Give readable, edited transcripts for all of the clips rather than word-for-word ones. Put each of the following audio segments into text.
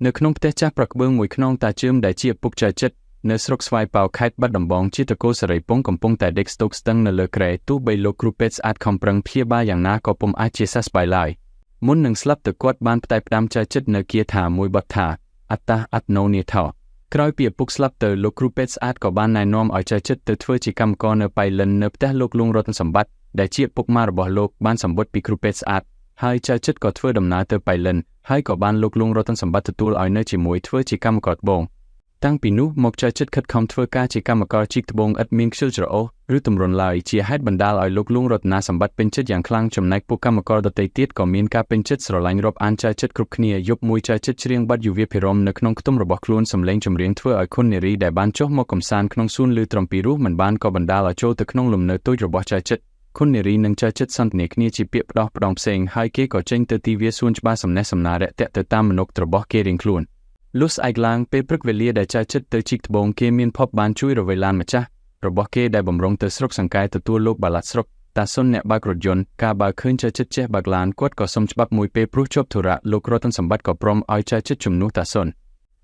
នៅក្នុងផ្ទះចាស់ប្រក្បឿងមួយខ្នងតាជឿមដែលជាឪពុកចៅចិត្តនៅស្រុកស្វាយប៉ៅខេត្តបាត់ដំបងជាតកូលសេរីពងកំពុងតែដេកស្ទោកស្ទឹងនៅលើគ្រែទោះបីលោកគ្រូពេទ្យស្អាតខំប្រឹងព្យាបាលយ៉ាងណាក៏ពុំអាចជាសះស្បើយឡើយមុននឹងស្លាប់ទៅគាត់បានផ្តែផ្ដាំចៅចិត្តនៅគាថាមួយបទថាអត្តាអត្តណូនីថោក្រោយពីឪពុកស្លាប់ទៅលោកគ្រូពេទ្យស្អាតក៏បានណែនាំឲ្យចៅចិត្តទៅធ្វើជាកម្មករនៅប៉ៃលិននៅផ្ទះលោកលួងរតនសម្បត្តិដែលជាឪពុកម៉ារបស់លោកបានសម្ពុតពីគ្រូពេទ្យស្អាតហើយចៅចិត្តក៏ធ្វើដំណើរទៅប៉ៃលិនហើយក៏បានលោកលួងរតនសម្បត្តិទទួលឲ្យនៅជាមួយធ្វើជាកម្មករត្បូងតាំងពីនោះមកចៅចិត្តខិតខំធ្វើការជាកម្មករជីកត្បូងឥតមានខ្ជិលច្រអូសឬទម្រន់ឡើយជាហេតុបណ្ដាលឲ្យលោកលួងរតនាសម្បត្តិពេញចិត្តយ៉ាងខ្លាំងចំណែកពួកកម្មករដទៃទៀតក៏មានការពេញចិត្តស្រឡាញ់រាប់អានចៅចិត្តគ្រប់គ្នាយប់មួយចៅចិត្តច្រៀងបទយុវាភិរមនៅក្នុងខ្ទមរបស់ខ្លួនសម្លេងចម្រៀងធ្វើឲ្យខុននារីដែលបានចុះមកកំសាន្តក្នុងសួនឮត្រឹមពីរោះមិនបានក៏បណ្ដាលឲ្យចូលទៅក្នុងលំនៅតូចរបស់ចៅចិត្តខុននារីនិងចៅចិត្តសន្ទនាគ្នាជាពាក្យផ្ដោះផ្ដងផ្សេងហើយគេក៏ចេញទៅទីវាសួនច្បារសំណេះសំណាលរាក់ទាក់ទៅតាមមនុស្សរបស់គេរៀងខ្លួនលុះស្អែកឡើងពេលព្រឹកវេលាដែលចៅចិត្តទៅជីកត្បូងគេមានភពបានជួយរវៃឡានម្ចាស់របស់គេដែលបំរុងទៅស្រុកសង្កែទទួលលោកបាឡាត់ស្រុកតាសុនអ្នកបើករថយន្តការបើឃើញចៅចិត្តចេះបើកឡានគាត់ក៏សុំច្បាប់មួយពេលព្រោះជាប់ធុរៈលោករតនសម្បត្តិក៏ព្រមឲ្យចៅចិត្តជំនួសតាសុន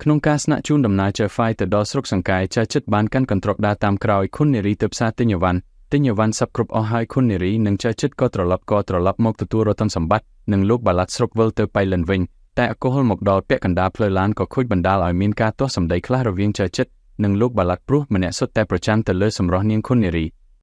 ក្នុងការស្នាក់ជូនដំណើរចៅហ្វាយទៅដល់ស្រុកសង្កែចៅចិត្តបានកាន់កន្ត្រកដើរតាមក្រោយខុននារីទៅផ្សារទិញអវ៉ាន់ទិញអវ៉ាន់សັບគ្រប់អស់ហើយខុននារីនិងចៅចិត្តក៏ត្រឡប់ក៏ត្រឡប់មកទទួលរតនសម្បត្តិនិងលោកបាឡាត់ស្រុកវិលទៅប៉ៃលិនវិញតែអកុហលមកដល់ពាក់កណ្ដាលផ្លូវឡានក៏ខូចបណ្ដាលឲ្យមានការទាស់សម្ដីខ្លះរវាងចៅចិត្តនិងលោកបាឡាត់ព្រោះម្នាក់សុទ្ធតែប្រច័ណ្ឌទៅលើសម្រស់នាងខុននារី។